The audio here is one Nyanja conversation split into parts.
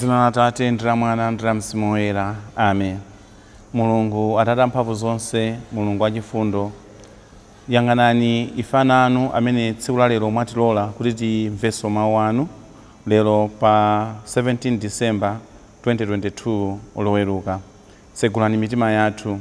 Dzina la Atate ndi la Mwana ndi la Mzimu Woyera. Amen. Mulungu Atate amphamvu zonse, Mulungu wachifundo, yang'anani ife ana anu amene tsiku la lero mwatilola kuti timvenso mawu anu lero pa 17 December 2022 Loweruka. Tsegulani mitima yathu.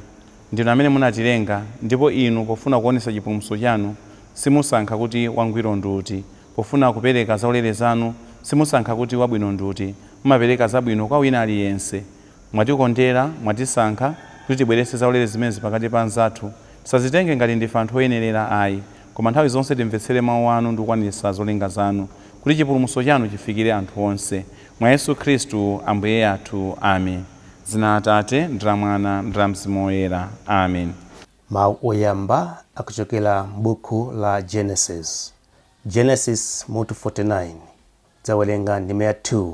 Ndinu amene munatilenga, ndipo inu pofuna kuonetsa chipulumutso chanu simusankha kuti wangwiro ndi uti. Pofuna kupereka zaulere zanu simusankha kuti wabwino ndi uti. Mumapereka zabwino kwa wina aliyense. Mwatikondera, mwatisankha kuti tibweretse zaulere zimenezi pakati pa anzathu. Tisazitenge ngati ndife anthu oyenerera ayi, koma nthawi zonse timvetsere mawu anu ndi kukwaniritsa zolinga zanu, kuti chipulumutso chanu chifikire anthu onse. Mwa Yesu Khristu Ambuye athu. Amen. Dzina la Atate ndi la Mwana ndi la Mzimu Woyera. Amen. Mawu oyamba akuchokera m'buku la Genesis. Genesis mutu 49, tidzawerenga ndime ya 2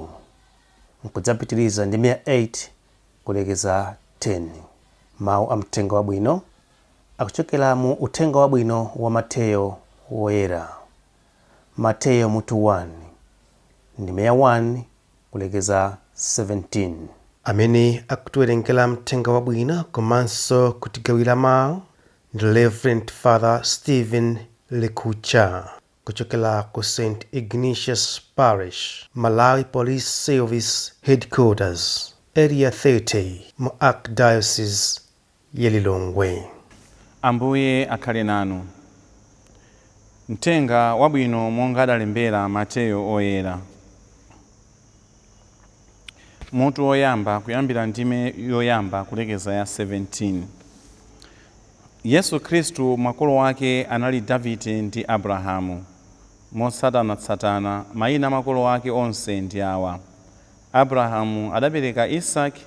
nkudzapitiriza ndime ya 8 kulekeza 10. Mawu a Mthenga Wabwino akuchokera mu Uthenga Wabwino wa Mateyo Woyera. Mateyo mutu 1, ndime ya 1 kulekeza 17. Amene akutiwerengera Mthenga Wabwino komanso kutigawira mawu ndi Reverend Father Stephen Lekucha kuchokera ku St Ignatius Parish, Malawi Police Service Headquarters, Area 30 mu Archdiocese ya Lilongwe. Ambuye akhale nanu. Mthenga Wabwino monga adalembera Mateyo Oyera. Mutu woyamba kuyambira ndime yoyamba kulekeza ya 17. Yesu Khristu makolo ake anali Davide ndi Abrahamu. Motsatanatsatana mayina a makolo ake onse ndi awa: Abrahamu adabereka Isake,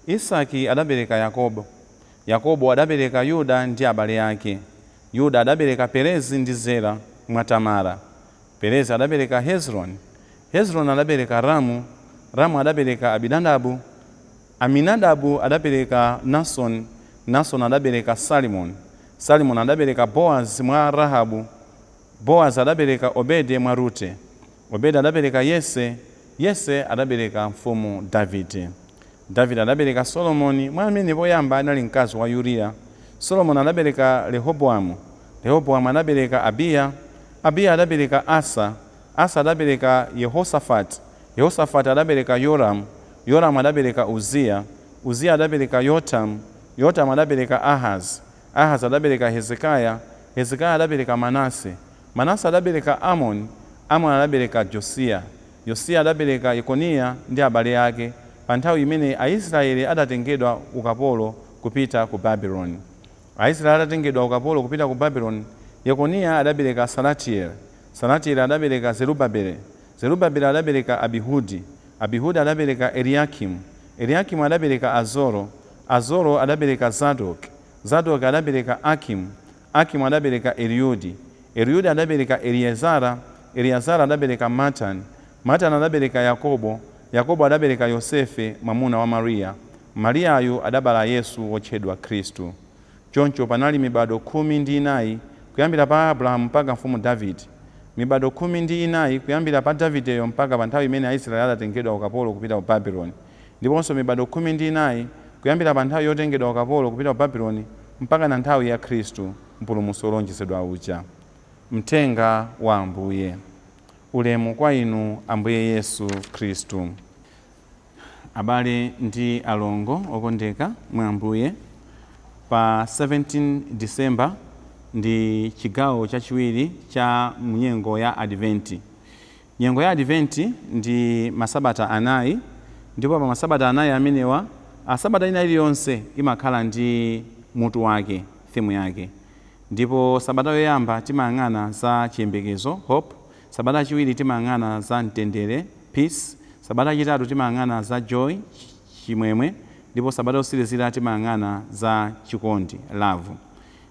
Isake adabereka Yakobo, Yakobo adabereka Yuda ndi abale ake, Yuda adabereka Perezi ndi Zera mwa Tamara, Perezi adabereka Hezroni, Hezroni adabereka Ramu, Ramu adabereka Abinadabu, Aminadabu adabereka Nasoni, Nasoni adabereka Salimoni, Salimoni adabereka Boazi mwa Rahabu, Boazi adabereka Obede mwa Rute, Obede adabereka Yese, Yese adabereka mfumu Davide. Davide adabereka Solomoni mwa amene poyamba anali mkazi wa Uriya. Solomoni adabereka Rehobowamu, Rehobowamu adabereka Abiya, Abiya adabereka Asa, Asa adabereka Yehosafati, Yehosafati adabereka Yoramu, Yoramu adabereka Uziya, Uziya adabereka Yotamu, Yotamu adabereka Ahazi, Ahazi adabereka Hezekiya, Hezekiya adabereka Manase, Manase adabereka Amoni, Amoni adabereka Josiya, Yosiya adabereka Yekoniya ndi abale ake pa nthawi imene Aisraeli adatengedwa ukapolo kupita ku Babuloni. Aisraeli atatengedwa ukapolo kupita ku Babuloni, Yekoniya adabereka Salatieli, Salatieli adabereka Zerubabele, Zerubabele adabereka Abihudi, Abihudi adabereka Eliyakimu, Eliyakimu adabereka Azoro, Azoro adabereka Zadoki, Zadoki adabereka Akimu, Akimu adabereka Eliudi, Eliudi adabereka Eliezara, Eliazara adabereka Matani, Matani adabereka Yakobo, Yakobo adabereka Yosefe mwamuna wa Mariya, Mariyayu adabala Yesu wotchedwa Khristu. Choncho panali mibado 14 kuyambira pa Abrahamu mpaka mfumu Davide, mibado 14 kuyambira pa Davideyo mpaka pa nthawi imene Aisraeli adatengedwa ukapolo kupita ku Babuloni, ndiponso mibado 14 kuyambira pa nthawi yotengedwa ukapolo kupita ku Babuloni mpaka na nthawi ya Khristu, mpulumutsi wolonjezedwa uja. Mthenga wa Ambuye. Ulemu kwa inu Ambuye Yesu Khristu. Abale ndi alongo okondeka mwa Ambuye, pa 17 December ndi chigawo chachiwiri cha nyengo ya Adventi. Nyengo ya Adventi ndi masabata 4, ndipo pa masabata 4 amenewa, sabata ina iliyonse imakhala ndi mutu wake, theme yake. Ndipo sabata yoyamba timayang'ana za chiyembekezo, hope. Sabata yachiwiri timayang'ana za mtendere, peace. Sabata yachitatu timayang'ana za joy, chimwemwe, ndipo sabata yotsirizira timayang'ana za chikondi, love.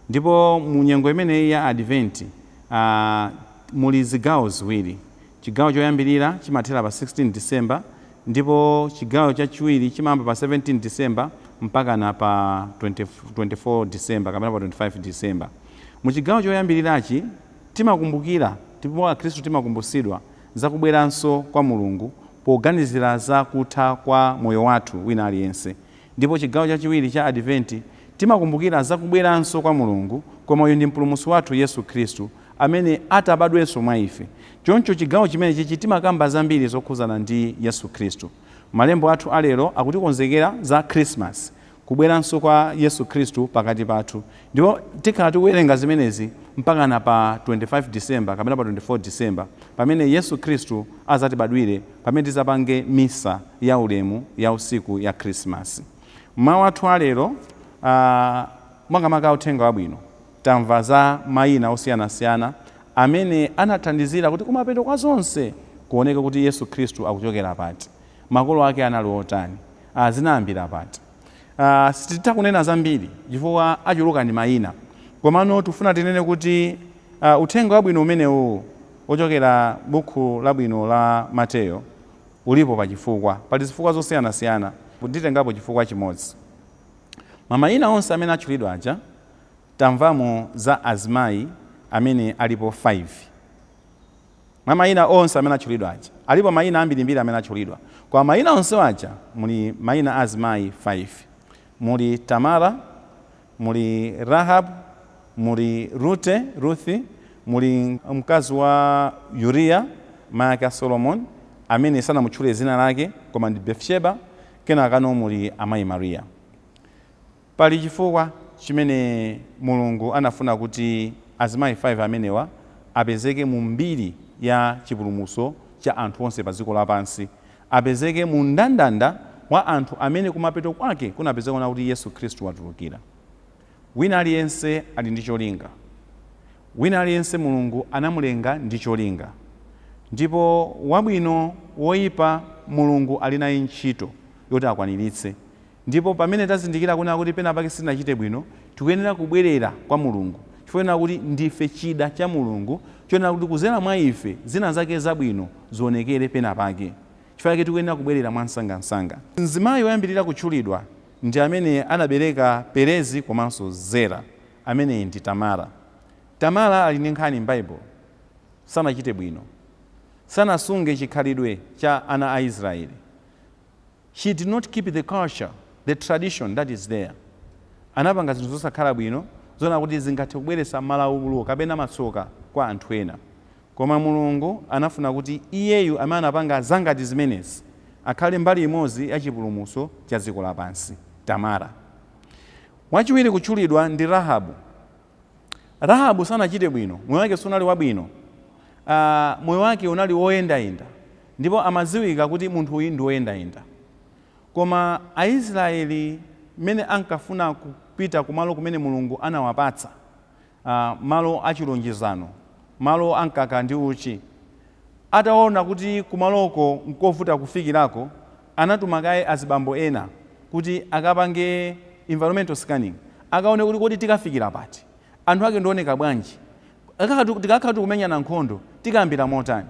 Ndipo mu nyengo imeneyi ya Adventi muli zigawo ziwiri. Chigawo choyambirira chimathera pa 16 December, ndipo chigawo chachiwiri chimayamba pa 17 December mpaka na pa 20, 24 December kapena pa 25 December. Mu chigawo choyambirirachi timakumbukira, ndipo Akhristu timakumbutsidwa za kubweranso kwa Mulungu Poganizira za kutha kwa moyo wathu wina aliyense. Ndipo chigawo chachiwiri cha Adventi timakumbukira za kubweranso kwa Mulungu, koma uyu ndi Mpulumutsi wathu Yesu Khristu amene atabadwenso mwa ife. Choncho chigawo chimenechi timakamba zambiri zokhuzana ndi Yesu Khristu. Malembo athu alero akutikonzekera za Christmas, kubweranso kwa Yesu Khristu pakati pathu, ndipo tikhala tikuwerenga zimenezi mpakana pa 25 December kapena pa 24 December, pamene Yesu Khristu azatibadwire, pamene tizapange misa ya ulemu ya usiku ya Christmas. Mawu athu alero, makamaka uthenga wabwino, tamva za mayina osiyanasiyana amene anathandizira kuti kumapeto kwa zonse kuoneke kuti Yesu Khristu akuchokera pati, makolo ake anali otani, zinayambira pati. Sititha kunena zambiri chifukwa achuluka ndi mayina, komano tifuna tinene kuti uthenga wabwino umenewu ochokera buku labwino la Mateyo ulipo pachifukwa. Pali zifukwa zosiyanasiyana, nditengapo chifukwa chimodzi. Mamayina onse amene atchulidwa aja, tamvamo za azimayi amene alipo 5. Mwa mayina onse amene atchulidwa aja, alipo mayina ambirimbiri amene atchulidwa, kwa mayina onse aja muli mayina azimayi 5. Muli Tamara, muli Rahab, muli Rute, Ruthi, muli mkazi wa Uriya, mayi ake a Solomon amene sanamutchule zina lake koma ndi Bathsheba, kenakano muli amayi Mariya. Pali chifukwa chimene Mulungu anafuna kuti azimayi 5 amenewa apezeke mu mbiri ya chipulumutso cha anthu onse pa dziko lapansi, apezeke mu mndandanda wa anthu amene kumapeto kwake kunapezeka kuti Yesu Khristu watulukira. Wina aliyense ali ndi cholinga, wina aliyense Mulungu anamulenga ndi cholinga, ndipo wabwino, woyipa, Mulungu ali naye ntchito yoti akwaniritse. Ndipo pamene tazindikira kunena kuti pena pake sitinachite bwino, tikuyenera kubwerera kwa Mulungu, chifukwa kuti ndife chida cha Mulungu chonena kuti kuzera mwa ife zina zake zabwino zionekere pena pake. Chifukwa chake tikuyenera kubwerera mwansangansanga. Mzimayi woyambirira kutchulidwa ndi amene anabereka Perezi komanso Zera, amene ndi Tamara. Tamara ali ndi nkhani m'Baibulo, sanachite bwino, sanasunge chikhalidwe cha ana a Israeli. She did not keep the culture, the tradition that is there. Anapanga zinthu zosakhala bwino, zona kuti zingathe kubweretsa malawulo kapena matsoka kwa anthu ena. Koma Mulungu anafuna kuti iyeyu amene anapanga zangati zimenezi akhale mbali imodzi ya chipulumutso cha dziko lapansi. Tamara. Wachiwiri kutchulidwa ndi Rahabu. Rahabu sanachite bwino, moyo wake sunali wabwino. Moyo wake unali woyendayenda, ndipo amadziwika kuti munthu uyu ndi woyendayenda. Koma Aisraeli mmene ankafuna kupita kumalo kumene Mulungu anawapatsa, malo achilonjezano, malo ankaka ndi uchi, ataona kuti kumaloko nkovuta kufikirako, anatuma kaye azibambo ena kuti akapange environmental scanning, akaone kuti kodi tikafikira pati, anthu ake ndioneka bwanji, tikakhala tikumenyana nkhondo tikayambira motani.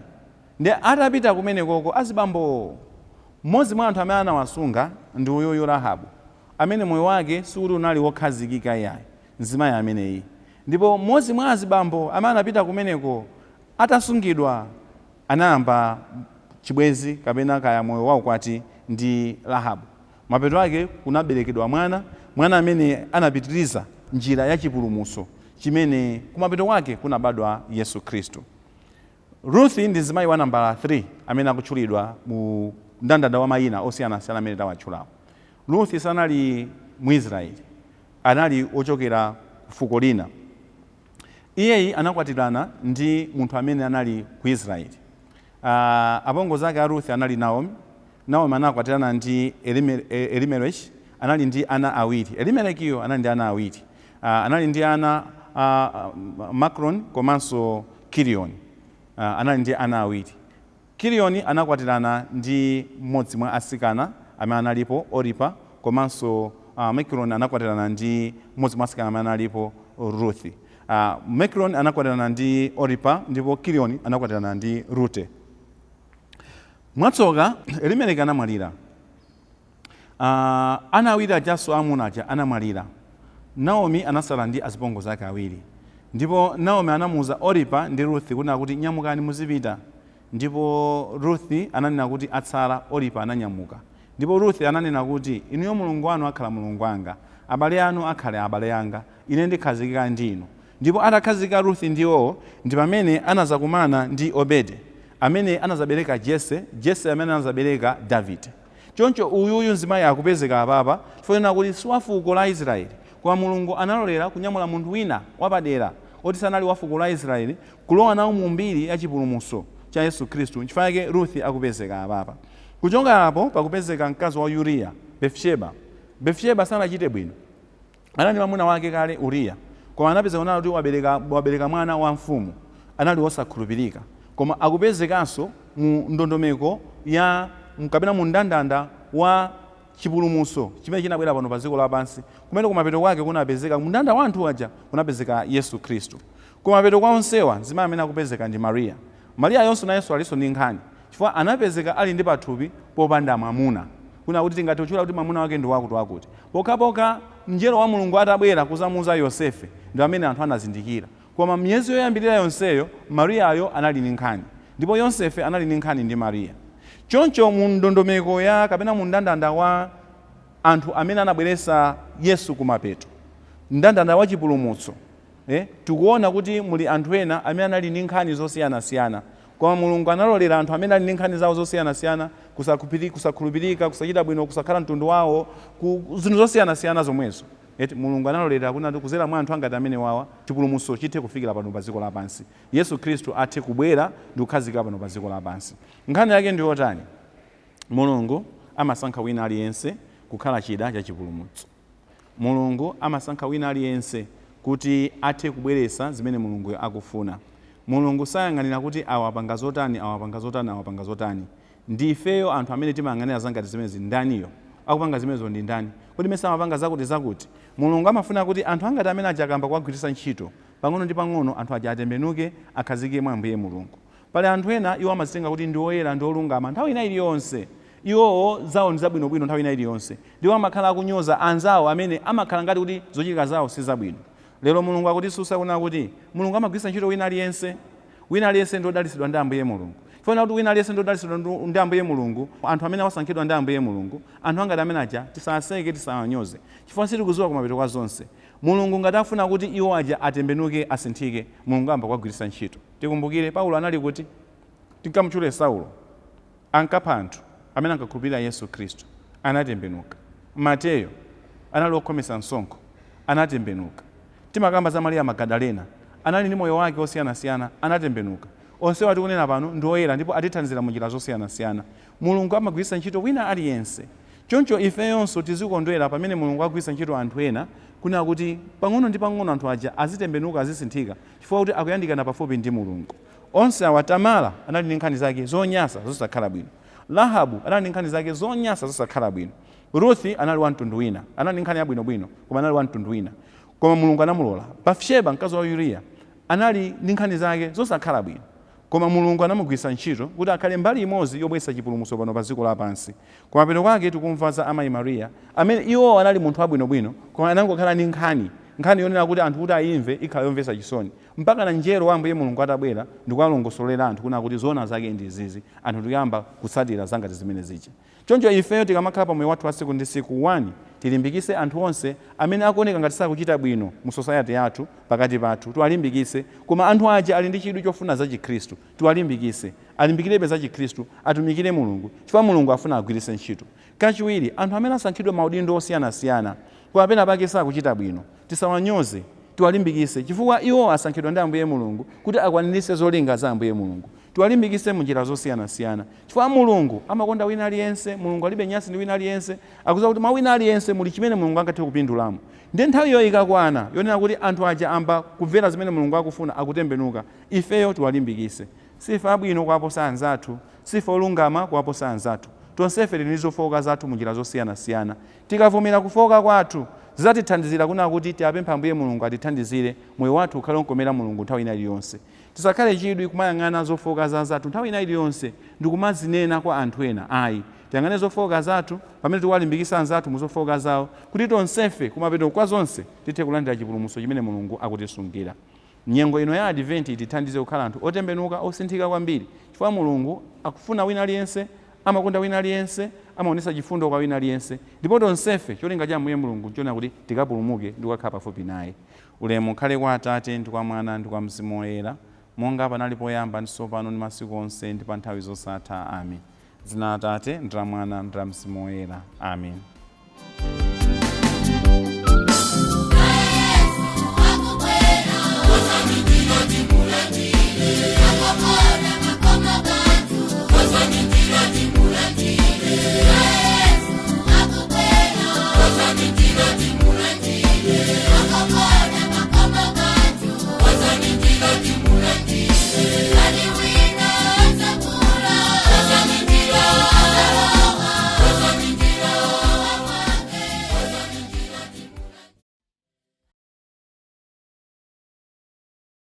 Ndi atapita kumenekoko azibambo, mmodzi mwa anthu amene anawasunga ndi uyuyu Rahabu, amene moyo wake sikuti unali wokhazikika iyayi, mzimayi ameneyi. Ndipo mmodzi mwa azibambo amene anapita kumeneko atasungidwa anayamba chibwenzi kapena kaya moyo waukwati ndi Rahabu. Mapeto ake kunaberekedwa mwana, mwana amene anapitiriza njira ya chipulumutso chimene kumapeto kwake kunabadwa Yesu Khristu. Ruth ndi mzimayi wa nambala 3 amene akutchulidwa mu mndandanda wa mayina osiyanasiyana amene tawatchulawo. Ruth sanali Mwisraeli, anali ochokera fuko lina. Iyeyi anakwatirana ndi munthu amene anali ku Israeli. Apongozi ake a Ruth anali Naomi. Naomi anakwatirana ndi Elimelech, anali ndi ana awiri. Elimelekiyo anali ndi ana awiri. Anali ndi ana Macron komanso Kilioni. Anali ndi ana awiri. Kilioni anakwatirana ndi mmodzi mwa asikana amene analipo, Oripa, komanso Macron anakwatirana ndi mmodzi mwa asikana amene analipo, Ruth. Macron anakwatirana ndi Oripa ndipo Kilioni anakwatirana ndi Rute. Mwatsoka Elimeleki anamwalira. Ana awiri ajaso amuna aja anamwalira. Naomi anasala ndi azipongozi ake awiri, ndipo Naomi anamuuza Oripa ndi Ruth kunena kuti nyamukani muzipita. Ndipo Ruth ananena kuti atsala, Olipa ananyamuka. Ndipo Ruth ananena kuti, inuyo Mulungu wanu akhala Mulungu wanga, abale anu akhale abale anga, ine ndikhazikika ndi inu. Ndipo atakhazikika Ruth ndiwo, ndi pamene anazakumana ndi Obede, amene anazabereka Jese, Jese amene anazabereka Davide. Choncho uyuyu mzimayi akupezeka apapa chifukwa kuti si wa fuko la Israeli, koma Mulungu analolera kunyamula munthu wina wapadera oti sanali wa fuko la Israeli kulowa nawo mu mbiri ya chipulumutso cha Yesu Khristu. Nchifukwa chake Ruth akupezeka apapa. Kuchoka apo pakupezeka mkazi wa Uriya, Bathsheba. Bathsheba sanachite bwino, anali mwamuna wake kale Uriya, koma anapezeka kuti wabereka mwana wa mfumu, anali wosakhulupirika. Koma akupezekanso mu ndondomeko ya kapena mu mndandanda wa chipulumutso chimene chinabwera pano pa dziko lapansi, kumene kumapeto kwake kunapezeka mndandanda wa anthu aja kunapezeka Yesu Khristu. Kumapeto kwa onsewa mzimayi amene akupezeka ndi Mariya. Mariya yonso nayenso alinso ndi nkhani, chifukwa anapezeka ali ndi pathupi popanda mwamuna, kuna kuti tingathe kutchula kuti mwamuna wake ndi wakuti wakuti. Pokhapokha mngelo wa Mulungu atabwera kuzamuuza Yosefe ndi amene anthu anazindikira. Koma miyezi yoyambirira yonseyo Mariyayo anali ndi nkhani, ndipo Yosefe anali ndi nkhani ndi Mariya. Choncho mu ndondomeko ya kapena mu mndandanda wa anthu amene anabweretsa Yesu kumapeto, mndandanda wa chipulumutso, tikuona kuti muli anthu ena amene anali ndi nkhani zosiyanasiyana, koma Mulungu analolera anthu amene ali ndi nkhani zawo zosiyanasiyana, kusakhulupirika, kusachita bwino, kusakhala mtundu wawo, zinthu zosiyanasiyana zomwezo. Eti Mulungu analolera kuti kuzera mwa anthu angati amene wawa chipulumutso chithe kufikira pano pa dziko lapansi, Yesu Khristu athe kubwera ndi kukhazika pano pa dziko lapansi. Nkhani yake ndi yotani? Mulungu amasankha wina aliyense kukhala chida cha chipulumutso. Mulungu amasankha wina aliyense kuti athe kubweretsa zimene Mulungu akufuna. Mulungu sayang'anira kuti awapanga zotani, awapanga zotani, awapanga zotani. Ndi ifeyo anthu amene timayang'anira zangati zimenezi. Ndaniyo akupanga zimenezo ndi ndani? Kodi mese amapanga zakuti zakuti? Mulungu amafuna kuti anthu angati amene aja akamba kuwagwiritsa ntchito pang'ono ndi pang'ono, anthu aja atembenuke, akhazike mwa Ambuye Mulungu. Pali anthu ena iwo amazitenga kuti ndi oyera ndi olungama nthawi ina iliyonse, iwowo zawo ndi zabwinobwino nthawi ina iliyonse, ndipo amakhala akunyoza anzawo amene amakhala ngati kuti zochitika zawo si zabwino. Lero Mulungu akutisusa kunena kuti Mulungu amagwiritsa ntchito wina aliyense. Wina aliyense ndi wodalitsidwa ndi Ambuye Mulungu. Chifukwa kuti wina aliyense ndi wodalitsidwa ndi Ambuye Mulungu, anthu amene awasankhidwa ndi Ambuye Mulungu, anthu angati amene aja tisawaseke, tisawanyoze, chifukwa sitikudziwa kumapeto kwa zonse. Mulungu ngati afuna kuti iwo aja atembenuke, asinthike, Mulungu amba kuwagwiritsa ntchito. Tikumbukire Paulo anali kuti tinkamutchule Saulo, ankapha anthu amene ankakhulupirira Yesu Khristu, anatembenuka. Mateyo anali wokhomesa msonkho, anatembenuka. Timakamba za Mariya Magadalena, anali ndi moyo wake osiyanasiyana, anatembenuka. Onsewa tikunena pano ndi oyera ndipo atithandizira mu njira zosiyanasiyana. Mulungu amagwiritsa ntchito wina aliyense. Choncho ifeyonso tizikondwera pamene Mulungu agwiritsa ntchito anthu ena, kunena kuti pang'ono ndi pang'ono anthu aja azitembenuka, azisinthika, chifukwa kuti akuyandikana pafupi ndi Mulungu. Onse awa, Tamara anali ndi nkhani zake zonyasa zosakhala bwino, Rahabu anali ndi nkhani zake zonyasa zosakhala bwino, Ruth anali wa mtundu wina, anali ndi nkhani yabwinobwino koma anali wa mtundu wina, koma Mulungu anamulola. Bathsheba mkazi wa Uriya anali ndi nkhani zake zosakhala bwino, koma Mulungu anamugwiritsa ntchito kuti akhale mbali imodzi yobweretsa chipulumutso pano pa dziko lapansi. Kumapeto kwake tikumva za amayi Mariya, amene iwo anali munthu wabwinobwino, koma anangokhala ndi nkhani yonena kuti anthu kuti ayimve ikhala yomvetsa chisoni, mpaka na mngelo wa Ambuye Mulungu atabwera ndikuwalongosolera anthu kunena kuti zoona zake ndi izizi, anthu tikuyamba kutsatira zangati zimene zija. Choncho ifeyo tikamakhala pa moyo wathu wa tsiku ndi tsiku, 1 tilimbikitse anthu onse amene akuoneka ngati sakuchita bwino mu society yathu, pakati pathu, tiwalimbikitse. Koma anthu aja ali ndi chidwi chofuna za Chikhristu, tiwalimbikitse, alimbikirebe za Chikhristu, atumikire Mulungu, chifukwa Mulungu afuna agwiritse ntchito. Kachiwiri, anthu amene asankhidwa maudindo osiyanasiyana koma pena pake sakuchita bwino, tisawanyoze, tiwalimbikitse, chifukwa iwo asankhidwa ndi Ambuye Mulungu kuti akwaniritse zolinga za Ambuye Mulungu. Tiwalimbikitse mu njira zosiyanasiyana, chifukwa Mulungu amakonda wina aliyense. Mulungu alibe nyasi ndi wina aliyense, akudziwa kuti mwa wina aliyense muli chimene Mulungu angathe kupindulamo. Ndiye nthawiyo ikakwana yonena kuti anthu aja amba kumvera zimene Mulungu akufuna, akutembenuka, ifeyo tiwalimbikitse. Sife abwino kuwaposa anzathu, sife olungama kuwaposa anzathu, tonsefe tili ndi zofowoka zathu mu njira zosiyanasiyana. Tikavomera kufowoka kwathu, zidzatithandizira kunena kuti tiapempha Ambuye Mulungu atithandizire moyo wathu ukhale womkomera Mulungu nthawi ina iliyonse. Tisakhale chidwi kumayang'ana zofowoka za anzathu nthawi ina iliyonse ndikumazinena kwa anthu ena, ayi. Tiyang'ane zofowoka zathu pamene tikuwalimbikitsa anzathu mu zofowoka zawo, kuti tonsefe kumapeto kwa zonse tithe kulandira chipulumutso chimene Mulungu akutisungira. Nyengo ino ya Adventi itithandize kukhala anthu otembenuka, osinthika kwambiri, chifukwa Mulungu akufuna wina aliyense, amakonda wina aliyense, amaonetsa chifundo kwa wina aliyense, ndipo tonsefe cholinga cha Ambuye Mulungu nchona kuti tikapulumuke ndi kukakhala pafupi naye. Ulemu ukhale kwa Atate, ndi kwa Mwana, ndi kwa Mzimu Woyera, monga panali poyamba, ndi tsopano, ndi masiku onse, ndi pa nthawi zosatha. Amen. Dzina la Atate, ndi la Mwana, ndi la Mzimu Woyera. Amen.